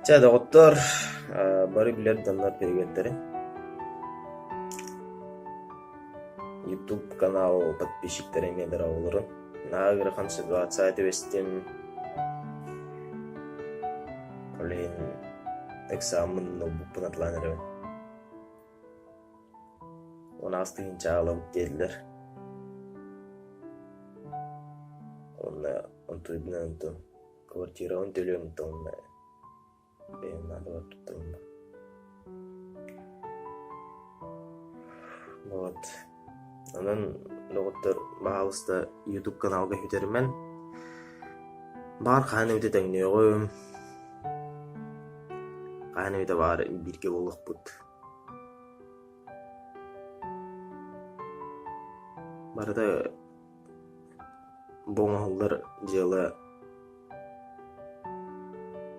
Чэ, доҕоттор, бары билэр дьоннор приветтэри. Ютуб канал подписчиктара эмиэ дорооболорун. Наһаа ыарахан ситуация түбэстим. Ол иһин экзаммын ылбыппын атылаан эрэбин. 18 тыһыынча аҕалабыт диэтилэр. Уонна онтуйбунан онтон квартирабын төлүөм уонна бэйэм наадабар туттарым. Вот. Онон доҕоттор, баһаалыста YouTube каналга сүтэримэн. Баҕар хаһан эбитэ тэҥниэҕим. Хаһан эбитэ баҕар бииргэ буолуохпут. Барыта бу оҥоһуллар дьыала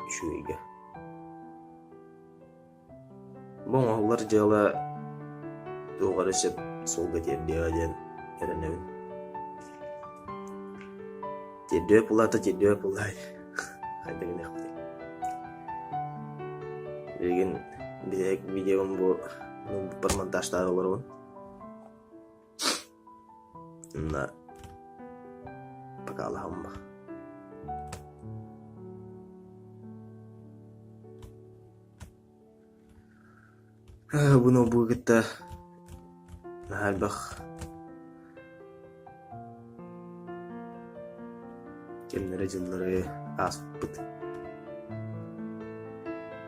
үчүгэйгэ. Бу оҥоһуллар дьыала туох эрэ сөп суолга тиэрдиэҕэ диэн эрэнэбин. Тиэрдибэт буоллаата тиэрдибэт буоллаай хайдах гыныахпытый. Билигин бүтэһик видеом бу ноутбукпар монтажтаары олоробун. Онно покалаһамма. Бу ноутбугу кытта наһаа элбэх кэмнэри-дьыллары ааспыппыт.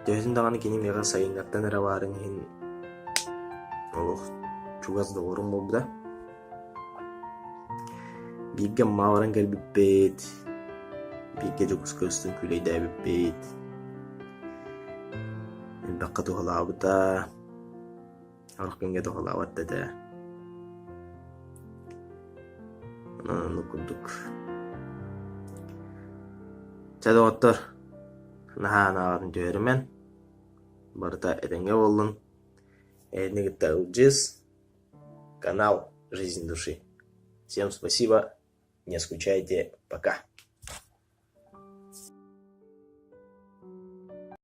Төһөтүн даҕаны кини миэхэ сайыҥҥаттан эрэ баарын иһин олох чугас доҕорум буолбута. Бииргэ Аммаҕа баран кэлбиппит, бииргэ Дьокуускай устун күүлэйдээбиппит, элбэххэ туһалаабыта, сорох күҥҥэ туһалаабат да этэ. Онон оннук курдук. Чэ доҕоттор, наһаа анаабатын түһэримэн, барыта этэҥҥэ буоллун. Эһигини кытта Ылдьыыс, канал «Жизнь души». Всем спасибо, не скучайте, пока.